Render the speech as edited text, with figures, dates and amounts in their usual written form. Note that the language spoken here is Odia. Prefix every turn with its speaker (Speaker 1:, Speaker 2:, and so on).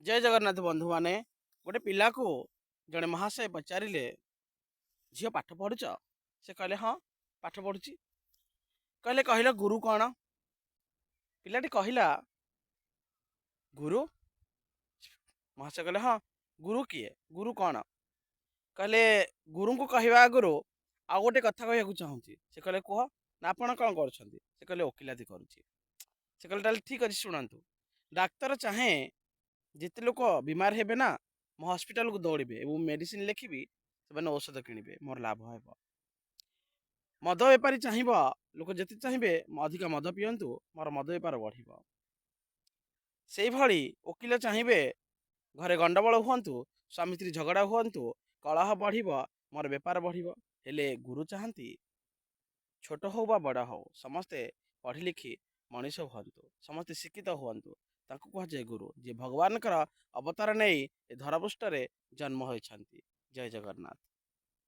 Speaker 1: ଜୟ ଜଗନ୍ନାଥ ବନ୍ଧୁମାନେ। ଗୋଟେ ପିଲାକୁ ଜଣେ ମହାଶୟ ପଚାରିଲେ, "ଝିଅ, ପାଠ ପଢ଼ୁଛ?" ସେ କହିଲେ, "ହଁ, ପାଠ ପଢ଼ୁଛି।" କହିଲେ, "କହିଲ, ଗୁରୁ କ'ଣ?" ପିଲାଟି କହିଲା, "ଗୁରୁ?" ମହାଶୟ କହିଲେ, "ହଁ, ଗୁରୁ କିଏ? ଗୁରୁ କ'ଣ?" କହିଲେ, "ଗୁରୁଙ୍କୁ କହିବା ଆଗରୁ ଆଉ ଗୋଟେ କଥା କହିବାକୁ ଚାହୁଁଛି।" ସେ କହିଲେ, "କୁହ।" ନା, "ଆପଣ କ'ଣ କରୁଛନ୍ତି?" ସେ କହିଲେ, "ଓକିଲାତି କରୁଛି।" ସେ କହିଲେ, "ତାହେଲେ ଠିକ୍ ଅଛି, ଶୁଣନ୍ତୁ। ଡାକ୍ତର ଚାହେଁ ଯେତେ ଲୋକ ବିମାର ହେବେ ନା, ମୋ ହସ୍ପିଟାଲକୁ ଦୌଡ଼ିବେ ଏବଂ ମେଡ଼ିସିନ ଲେଖିବି, ସେମାନେ ଔଷଧ କିଣିବେ, ମୋର ଲାଭ ହେବ। ମଦ ବେପାରୀ ଚାହିଁବ ଲୋକ ଯେତେ ଚାହିଁବେ ଅଧିକ ମଦ ପିଅନ୍ତୁ, ମୋର ମଦ ବେପାର ବଢ଼ିବ। ସେଇଭଳି ଓକିଲ ଚାହିଁବେ ଘରେ ଗଣ୍ଡଗୋଳ ହୁଅନ୍ତୁ, ସ୍ୱାମୀ ସ୍ତ୍ରୀ ଝଗଡ଼ା ହୁଅନ୍ତୁ, କଳହ ବଢ଼ିବ, ମୋର ବେପାର ବଢ଼ିବ। ହେଲେ ଗୁରୁ ଚାହାନ୍ତି ଛୋଟ ହଉ ବା ବଡ଼ ହଉ, ସମସ୍ତେ ପଢ଼ି ଲେଖି ମଣିଷ ହୁଅନ୍ତୁ, ସମସ୍ତେ ଶିକ୍ଷିତ ହୁଅନ୍ତୁ। ତାଙ୍କୁ କୁହାଯାଏ ଗୁରୁ, ଯିଏ ଭଗବାନଙ୍କର ଅବତାର ନେଇ ଏ ଧରାପୃଷ୍ଠରେ ଜନ୍ମ ହୋଇଛନ୍ତି। ଜୟ ଜଗନ୍ନାଥ।